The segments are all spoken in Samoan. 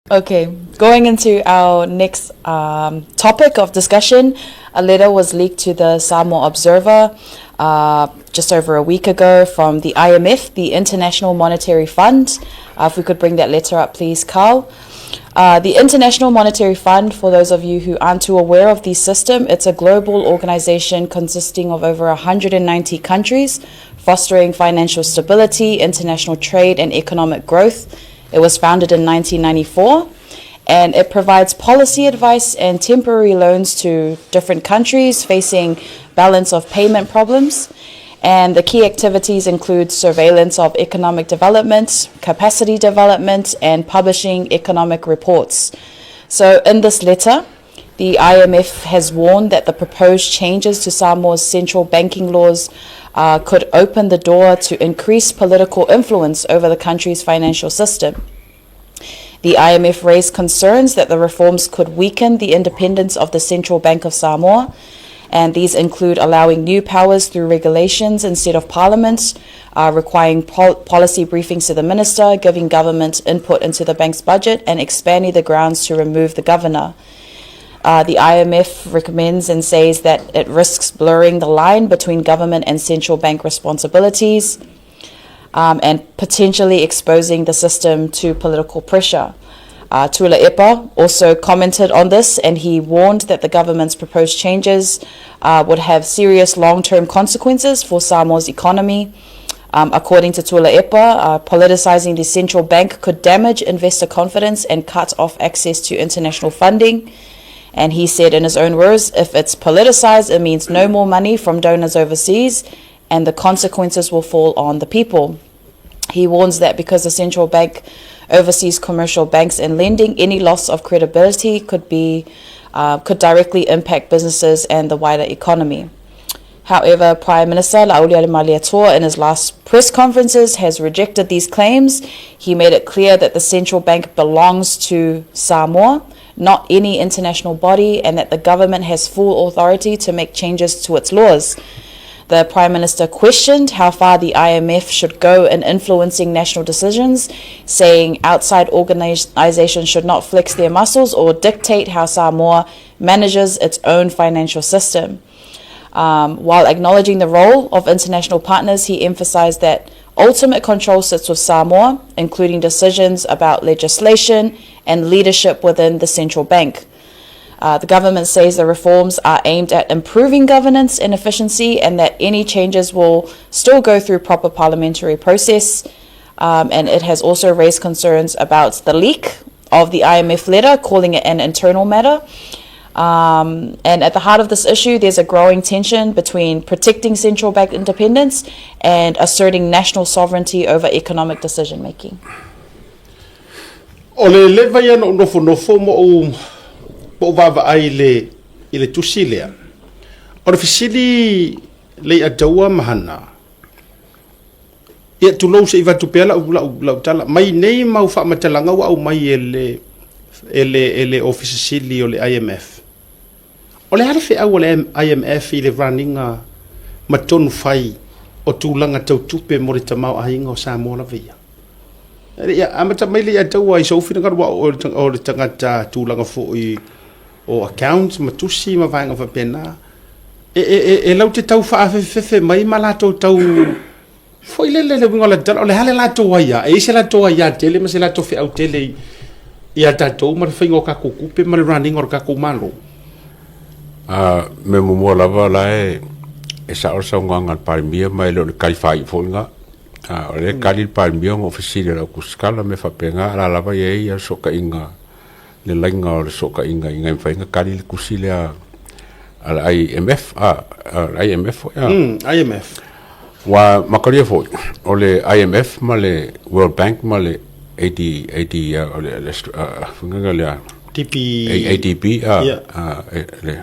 Okay, going into our next um, topic of discussion, a letter was leaked to the Samoa Observer uh, just over a week ago from the IMF, the International Monetary Fund. Uh, if we could bring that letter up, please, Carl. Uh, the International Monetary Fund, for those of you who aren't too aware of the system, it's a global organization consisting of over 190 countries, fostering financial stability, international trade, and economic growth. It was founded in 1994 and it provides policy advice and temporary loans to different countries facing balance of payment problems. And the key activities include surveillance of economic development, capacity development, and publishing economic reports. So, in this letter, the IMF has warned that the proposed changes to Samoa's central banking laws uh, could open the door to increased political influence over the country's financial system. The IMF raised concerns that the reforms could weaken the independence of the Central Bank of Samoa, and these include allowing new powers through regulations instead of parliament, uh, requiring pol- policy briefings to the minister, giving government input into the bank's budget, and expanding the grounds to remove the governor. Uh, the IMF recommends and says that it risks blurring the line between government and central bank responsibilities um, and potentially exposing the system to political pressure. Uh, Tuilaepa also commented on this and he warned that the government's proposed changes uh, would have serious long term consequences for Samoa's economy. Um, according to Tuilaepa, uh, politicizing the central bank could damage investor confidence and cut off access to international funding. And he said, in his own words, if it's politicized, it means no more money from donors overseas, and the consequences will fall on the people. He warns that because the central bank oversees commercial banks and lending, any loss of credibility could be uh, could directly impact businesses and the wider economy. However, Prime Minister Laaulialemalietoa in his last press conferences has rejected these claims. He made it clear that the central bank belongs to Samoa, not any international body, and that the government has full authority to make changes to its laws. The Prime Minister questioned how far the IMF should go in influencing national decisions, saying outside organizations should not flex their muscles or dictate how Samoa manages its own financial system. Um, while acknowledging the role of international partners, he emphasized that ultimate control sits with Samoa, including decisions about legislation and leadership within the central bank. Uh, the government says the reforms are aimed at improving governance and efficiency and that any changes will still go through proper parliamentary process. Um, and it has also raised concerns about the leak of the IMF letter, calling it an internal matter. Um, and at the heart of this issue, there's a growing tension between protecting central bank independence and asserting national sovereignty over economic decision making. O le leva ia na ou nofonofo ma ou ma ou vaavaai i le i le tusi lea. O le fesili Leiataua ma Hana, ia tulou se i avatu pea lau lau lau tala, mai nei mau faamatalaga ua aumai e le e le e le Ofisa Sili o le IMF. O le a le feau a le IMF i le raniga ma tonu fai o tulaga tau tupe mo le tamaoaiga o Samoa lava ia? Ia, amata mai le ia taua i sou finagalo aua o oe o le tagata tulaga foi o accounts ma tusi ma vaega faapena. E, e, e, e lau te tau faafefefefe mai ma latou tau foi lele le uiga o le tala, o le a le latou aiā, e i ai se latou aiā tele ma se latou feau tele i, i a tatou ma le faiga o kakou tupe ma le running o le kakou Malo. A mea muamua lava la e, e sao le saunoaga a le Palemia ma e le o le kali faaiu foi lena. A, o lea e kali le Palemia ona o fesili a le au tusitala ma mea faapena, a o la lava e i ai le sootaiga, le laina o le sootaiga ina ia mafai ona kali le tusi lea a le IMF, a, a le IMF foi, a. Mm, IMF. Ua makalia foi, o le IMF ma le World Bank ma le AD, AD, o le, le, uh, lea, TP... ADB, a, yeah. a, e, le,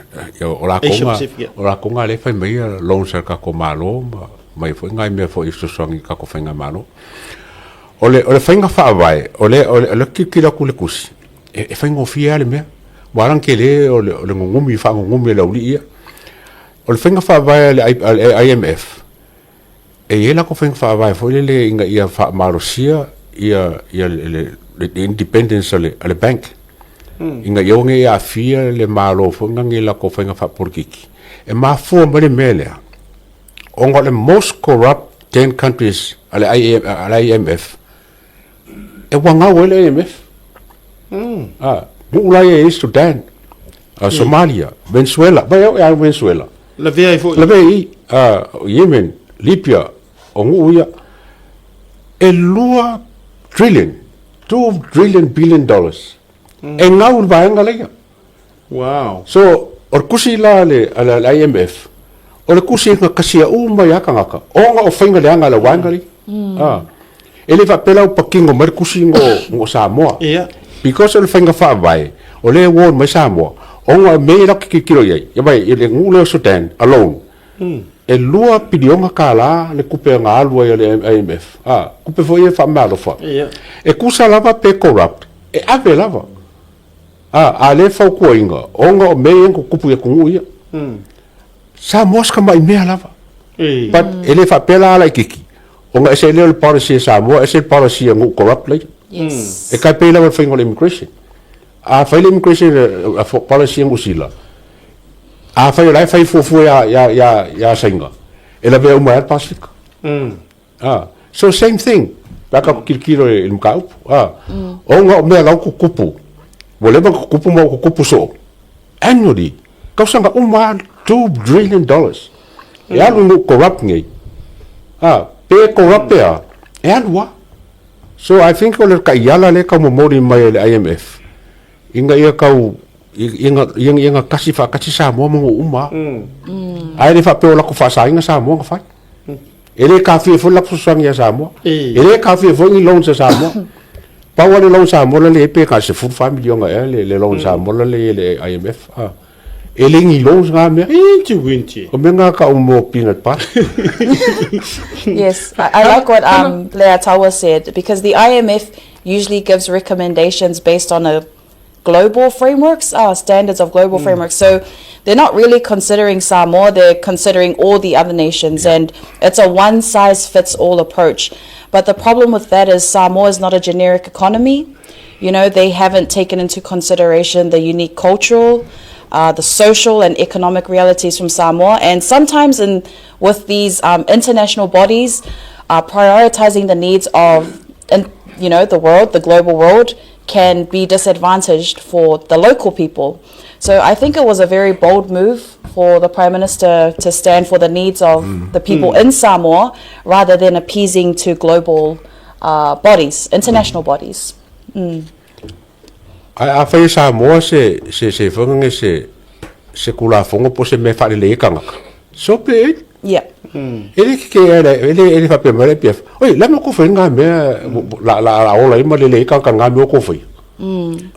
o lakou nga, o lakou nga lea e fai mai ia loans a le tatou Malo ma mai foi nai mea foi e fesoasoani i le tatou faigamalo. O le, o le faiga faavae, o le, o le, o le tilotilo atu i le tusi, e, e faigofie lava le mea. Ua ala ona tele o le, o le nunumi, faanunumi e le aualii ia. O le faiga faavae a le, a le IMF, e i ai latou faiga faavae foi lele ina ia faamalosia ia ia le le independence a le a le bank. Ina ia aua ne i aafia le Malo foi lea i latou faiga faapolokiki. E mafua mai le mea lea, ona o le most corrupt 10 countries a le IMF, e ua gau ai le IMF. Ah, nuu la ia e i ai Sudan, Somalia, Venezuela, vai au e Venezuela. Lavea ai foi. Lavea i, Yemen, Libya, o nuu ia. E 2 trillion, 2 trillion billion dollars. E gau le vaega lea. Wow. So, o le tusi la a le, a le IMF, o le tusi na kasia uma ia tagata, ona o faiga leaga a le vaega lea. Ah. E le faapea la ua patino mai le tusi no, no Samoa. Ia. Because o le faiga faavae, o lea e warn mai Samoa, ona e mea ia latou te tilotilo i ai, ia vaai, i le nuu lea o Sudan alone, e 2 piliona tala le tupe na alu ai a le IMF. Ah, tupe foi ia e faameaalofa. Ia. E tusa lava pe corrupt, e ave lava. A, a lea e fautuaina, ona o mea ia na tutupu i atunuu ia. Samoa se tamai mea lava. But e le faapea la a laitiiti, ona ese lea o le policy a Samoa, ese le policy a nuu corrupt laia. Yes. E tai pei lava le faiga o le immigration. A fai le immigration a policy a Niu Sila, a fai o la e fai fuafua ia, ia, ia, ia Saina, e lavea uma ai le Pasifika. Ah, so same thing, pe a tatou tilotilo i le mataupu, ah, ona o mea la ua tutupu, ua leva ona tutupu ma ua tutupu soo, annually, tausaga uma lava, $2 trillion e alu i nuu corrupt nei, ah, pe corrupt pe a, e alu lava. So I think o le taiala lea e tau momoli mai e le IMF, ina ia tau, ina ia gatasi faatasi Samoa ma nuu uma lava. Ae le faapea o latou faasaina Samoa na fai. E le kafia foi le latou fesoasoani ia Samoa. E le kafia foi ni loans a Samoa. Pau lava le loan Samoa la le i ai pe na o le 14 miliona ea le loan Samoa la le i ai i le IMF. E le ni loans na mea. Inti winti. O mea na tau mo peanut butter. Yes, I like what Leiataua said, because the IMF usually gives recommendations based on a global frameworks, standards of global frameworks. So they're not really considering Samoa, they're considering all the other nations, and it's a one-size-fits-all approach. But the problem with that is Samoa is not a generic economy. You know, they haven't taken into consideration the unique cultural, the social and economic realities from Samoa. And sometimes with these international bodies, prioritizing the needs of, you know, the world, the global world, can be disadvantaged for the local people. So I think it was a very bold move for the Prime Minister to stand for the needs of the people in Samoa rather than appeasing to global bodies, international bodies. Ae afai e Samoa se se se foi se se Tulafono po o se mea e faalelei ai tagata, so be it. E le keke e le e le faapea mai le IPF, oi, le a mea ua outou faia lena mea la la la ola ai ma lelei ai tagata i lena mea ua outou faia.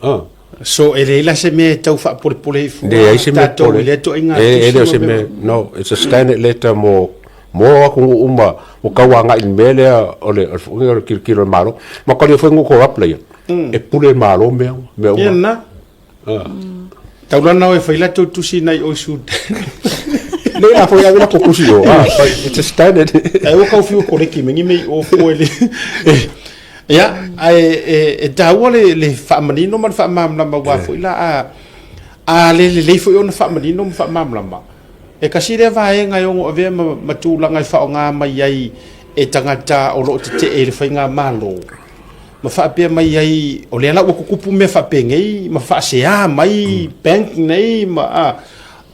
Ah. So e leai la se mea e tau faapolepole ai fua Leai se mea tatou pole. i lea ituaiga E, e le o tusi se ma mea mea, no, it's a standard letter mo mo atunuu uma ua tau agai i le mea lea o le o le foi o le tilotilo a le Malo. Ma talia foi nuu corrupt laia, e pule le Malo mea mea Ia uma. lena. Taulana o e fai latou tusi nai oi Sudan. Le la foi ave latou tusi o, ah, it's a standard. Ai ua kau fiu koleki me ngi me o fo ele. Ia, ae e, e taua le, le faamanino ma le faamalamalama aua foi la a, a le lelei foi ona faamanino ma faamalamalama. E kasi lea vaega e ono avea ma, ma tulaga e faaaoga mai ai e tagata o lo o tetee i le faigamalo. Ma faapea mai ai, o lea la ua tutupu mea faapenei ma faasea mai bank nei ma a,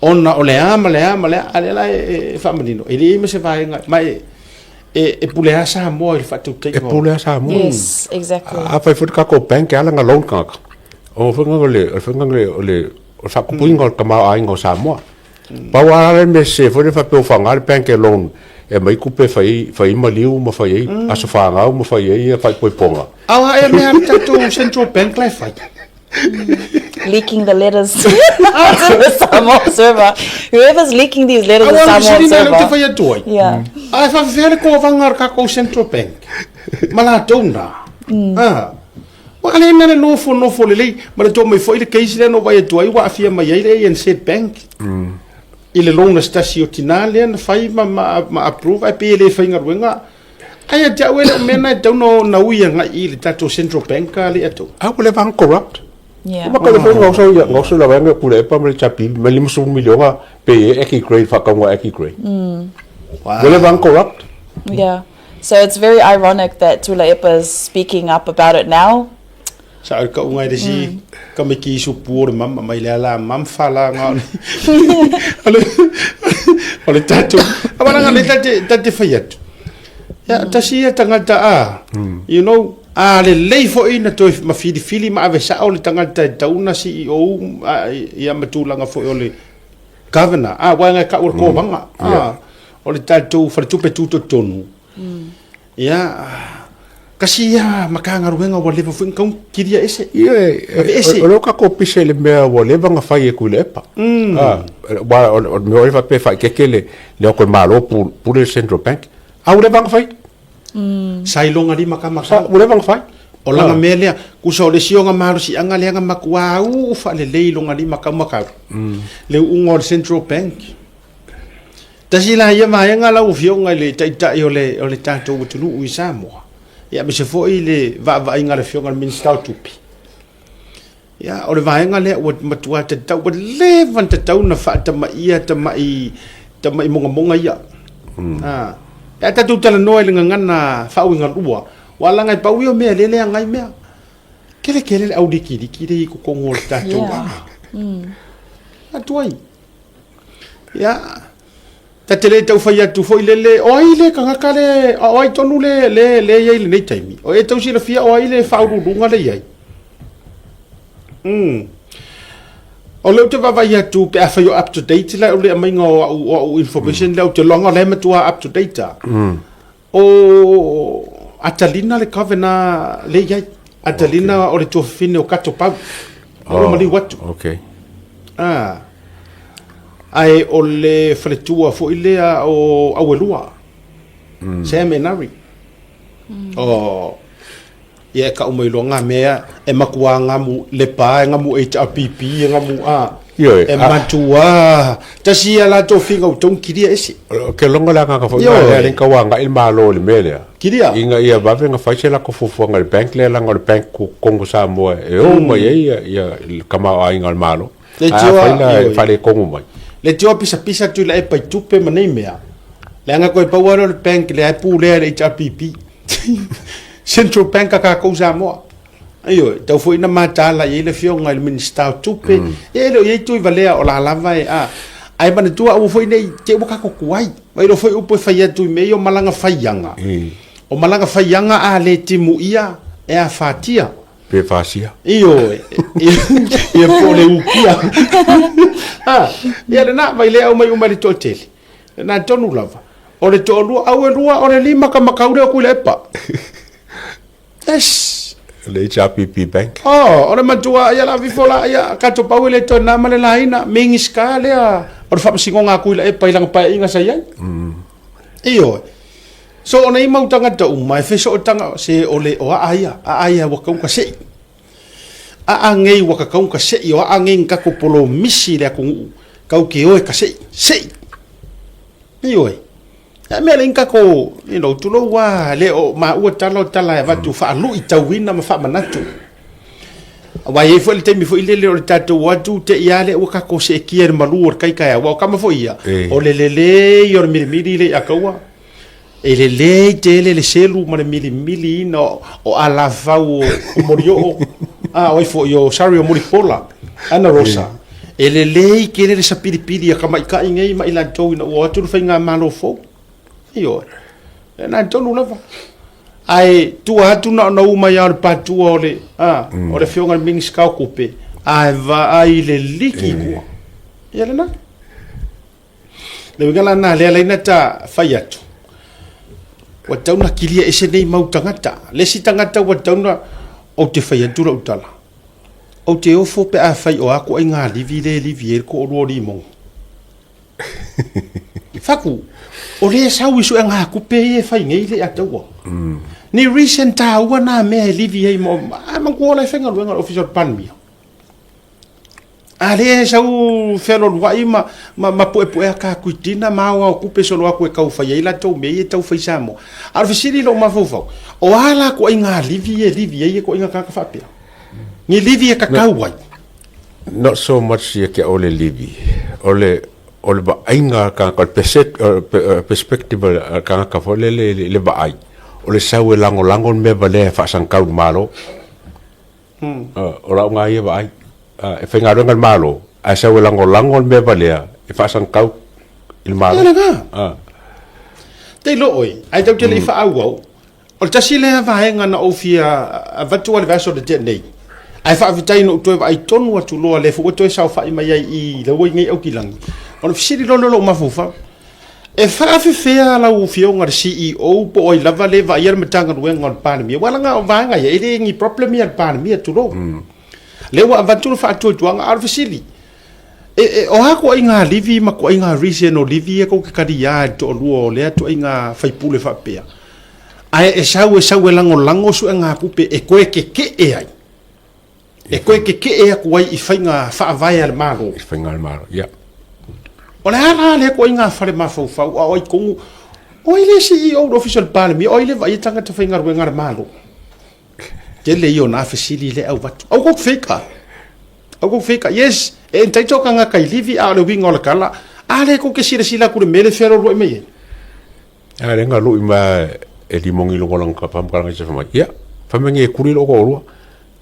ona o le a ma le a ma le a, a lea la e, e faamanino, e leai ma se vaega, ma e, e, e pule lava Samoa i le faatautaiga. E pule lava Samoa. Yes, exactly. Afai foi le tatou bank e ala ona loan tagata, o le faiga o le, o le faiga o le, o le faakupuina o le tamaoaiga o Samoa. Pau lava le mea sese foi lea faapea ua faaaoga le bank e loan e aumai tupe e fai ai, fai ai maliu ma fai ai aso fanau ma fai ai faaipoipoga. Ao a ea mea a le tatou Central Bank la e fai. Leaking the letters to the Samoa server. Whoever's leaking these letters to Aua le Samoa fesili lena ou te server. fai atu ai. Yeah. A e faafefea le koavaga a le tatou Central Bank ma latou na. Ah. Ua le na le nofonofo lelei ma le tua mai foi le case lea na ou vaai atu ai ua aafia mai ai le ANZ Bank i le loan a se tasi o tina lea na fai ma, ma, ma approve ae pei e le faigaluega. Ae ia te au e le o mea na e tatau ona ona ui agai i le tatou Central Bank a le atou. A ua leva ona corrupt. Yeah. Uma kale foi gaoso ia gaoso la vaega kule epa ma le chapi ma 50 miliona pe e Aki grade whakaunga Aki grade. Ua leva ona corrupt. Yeah. So it's very ironic that Tuilaepa is speaking up about it now. Sa au ka unga i le si ka me ki isu pu o le mama mai le ala mam whala ngā o le o le tatou a wala ngā le tate tate whai atu. Ia tasi ia tangata a you know a le lei foi na toe ma filifili ma ave sao le tangata e tau na CEO a ia ma tulaga foi o le governor a waenga e kau o le kovana a o le tatou faletupe tutotonu. Ia, kasi ia Matagaluega ua leva foi na tau kilia ese. Ia, Ave ese. o lea ua tatou pisa i le mea ua leva na fai e Tuilaepa. Ah, aua o le mea foi faapea e faaeteete le le o toe Malo pule le Central Bank. A ua leva na fai. Sa iloga lima ka Sa, makau. ua leva na fai. O lana mea lea, kusa o le isi ona malosiaga lea na matua uu faalelei i lona lima kau makau, le uuga o le Central Bank. Tasi la ia vaega lau Afioga i le Taitai o le, o le tatou atunuu i Samoa, ia aemaise foi le vaavaaiga a le Afioga i le Minisita o Tupe. Ia, o le vaega lea ua matua tatau, ua leva ona tatau ona faatamaia tamai, tamai mogamoga ia. Mm. Ah, pe a tatou talanoa i le gagana faauigalua, ua laga e pau ia o mea lea leaga ai mea. Kele kele le aulikiliki lea i totonu o le tatou Yeah. Mm. Atu ai. Ia, ta te le tau fai atu foi lele, o ai le tagata le, o ai tonu le, le, le i ai i lenei taimi. O e tau silafia o ai le faauluuluga le i ai. Mm. O lea ou te vaavaai atu pe a fai o up to date la o le aumaiga o au, o au information mm. lea ou te loaga o la e matua up to date a. Mm. O Atalina le governor le i ai. Atalina okay. o le tuafafine o Kato Pau. O oh, maliu atu. Okay. Ah. Ae o le faletua foi lea o Auelua. Mm. Sam Enari. Mm. O Ia e kau mai loa ngā mea e makuā ngamu lepa e ngamu HRPP e ngamu a Ioe, e matua tasi ia latou figa ua tau kilia ese. Ke logo le agaga foi Ioe. lea lea kau agai le Malo i le mea lea. Kilia. Ina ia vave ona fai se latou fuafuaga i le bank lea leaga o le bank ku Kongo Samoa e ou mai ai ia ia le tamaoaiga o le Malo. Le Ae tioa, afai la e ioe. faaletonu mai. Le tioa pisapisa atu i la epa i tupe ma nei mea. Leaga koe pau lava lea o le bank lea e pulea e le HRPP. Central Bank a kakou Samoa. Ioe, tau foi na mataala i ai le afioga i le Minisita o Tupe. Mm. Ia e le o i ai tui valea o la lava e a. Ae manatua aua foi nei te ua kako kuai. Mai lo foi upu e fai atu i mea ia o malaga faiaga. Mm. O malaga faiaga a le timu ia e a fatia. Pe fasia. Ioe, ia po o le ukia. Ah, ia lena, mai le au mai uma i le toatele. Lena tonu lava. O le toalua, au e lua, o le lima ka makau lea o Tuilaepa. Yes. Le HRPP Bank. Oh, o le matua, ia la vifo la, ia kato pau e le toe nā ma le laina, mingiska lea, o le faamasinoga a Tuilaepa i lana paeaiga sa i ai. Mm. Ioe. So ona i mau tagata uma, e fesootanga, se o le, o aa ia, aa ia ua kau ka sei. Aa ngei ua kakau ka seʻi o aa ngei kako polomisi le atunuu kau ke oe ka seʻi, seʻi. Ioe. Ia mea le kako, you know, tulou a le o maua tala o tala e avatu faaluitauina ma faamanatu. Aua e i ai foi le taimi foi lele o le tatou o atu te i a lea ua tatou seetia i le malu o le kai taeao. Aua o kama foi ia, o le lelei o le milimili le i akaua. E lelei tele le selu ma le milimiliina o alafau o Molioo, a o ai foi o, sorry, o Mulipola, Ana Rosa. E lelei tele le sapilipili a tamaitai nei ma i latou ina ua o atu le faigamalo fou. Ioe. E na tonu lava. Ae tua atu na ona u mai lava o le patua o le, a, o le afioga i le Minisita o Tupe, ae vaai le liki i tua. Ia lena. Le uiga la lena lea laina ta fai atu, ua tatau ona kilia ese nei mau tagata. Le isi tagata ua tatau ona, ou te fai atu lau tala, ou te ofo pe a fai o a ituaiga livi lea e livi ai le toalua o Limoga. Faku, o lea e sau i suegatupe ia e fai nei le ataua. Ni reason taua na mea e livi ai mo, a manatua o la e faigaluega le Ofisa o le Palemia. A lea e sau fealoaloai ma, ma, ma puepuea kakuitina ma aoao kupe solo aku e tau fai ai latou mea ia e tau fai i Samoa. A o le fesili i lou mafaufau, o a la ituaiga livi ia e livi ai ituaiga tagata faapea? Ni livi e tatau ai? Not so much ia te ole livi, o le, o le vaaiga a le tagata, o le perspective a le tagata foi lele i le vaai, o le sau e lagolago le mea valea e faasagitau i le Malo. O lau lena ia vaai. E faigaluega le Malo, ae sau e lagolago le mea valea e faasagitau i le Malo. Ia lena. Te iloa oe, ae tatou te le i faaauau, o le tasi lea vaega na ou fia avatu lava i le vaiaso na tea nei, ae faafetai na ou toe vaai tonu atu loa, lea foi ua toe saofai mai ai i i lau nei aukilagi, ona fesili loa lea o lou mafaufau, E faafefea lau Afioga i le CEO po o ai lava lea e vaaia le Matagaluega o le Palemia? Aua leaga o vaega ia, e le ni problem ia a le Palemia, tulou. Lea ua avatu le faatuatuaga, a o le fesili, e, e, o a ituaiga livi ma ituaiga reason o livi ia tou te taliā i le toalua o lea ituaiga faipule faapea, ae e sau e sau e lagolago suegatupe e toe tetee ai? E toe tetee atu ai i faiga faavae a le Malo. I faiga a le Malo, ia. O le a la lea ituaiga fale mafaufau, a o ai tonu, o ai le CEO o le Ofisa o le Palemia, o ai le vaaia tagata faigaluega a le Malo? Tele ia o na fesili lea e avatu. Aua tou te feita. Aua tou te feita. Yes, e entitle tagata i livi, a o le uiga o le tala, a lea tou te silasila atu i le mea lea e fealualuai mai ai. A lea na lui mai e limogi luga o lana faamatalaga i se fai mai, ia, fai mai nei e kuli lou toalua.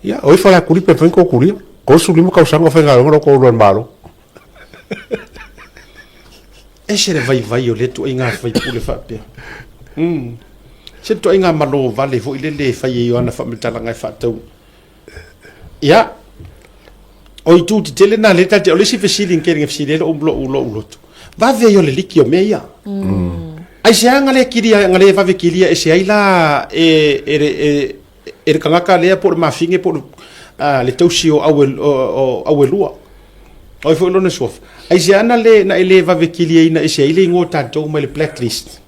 Ia, o ifo la e kuli pe mafai ona tou kulia. 35 tausaga o faigaluega lou toalua i le Malo. Ese le vaivai o lea ituaiga faipule faapea. Se ituaiga malo vale foi lele e fai ai o ana faamatalaga e faatau. Ia, o itu tetele na lea tatou te, o le isi fesili na tele na fesili ai lou, lou, lou loto, vave ai o le liki o mea ia. Aisea na le kilia, na le vave kilia ese ai la e, e, e, e le tagata lea po o le mafine po o le, a, le tausi o au, o, o auelua. O ai foi lona suafa. Aisea na le, na e le vave kiliaina ese ai le igoa o tatou mai le blacklist.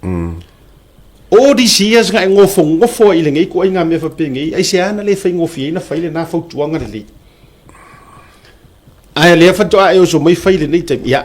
All these years na e nofonofo ai i lenei ituaiga mea faapenei, aisea na le faigofie ai na fai lena fautuaga lelei? Ae o lea faatoa e oso mai fai i lenei taimi. Ia.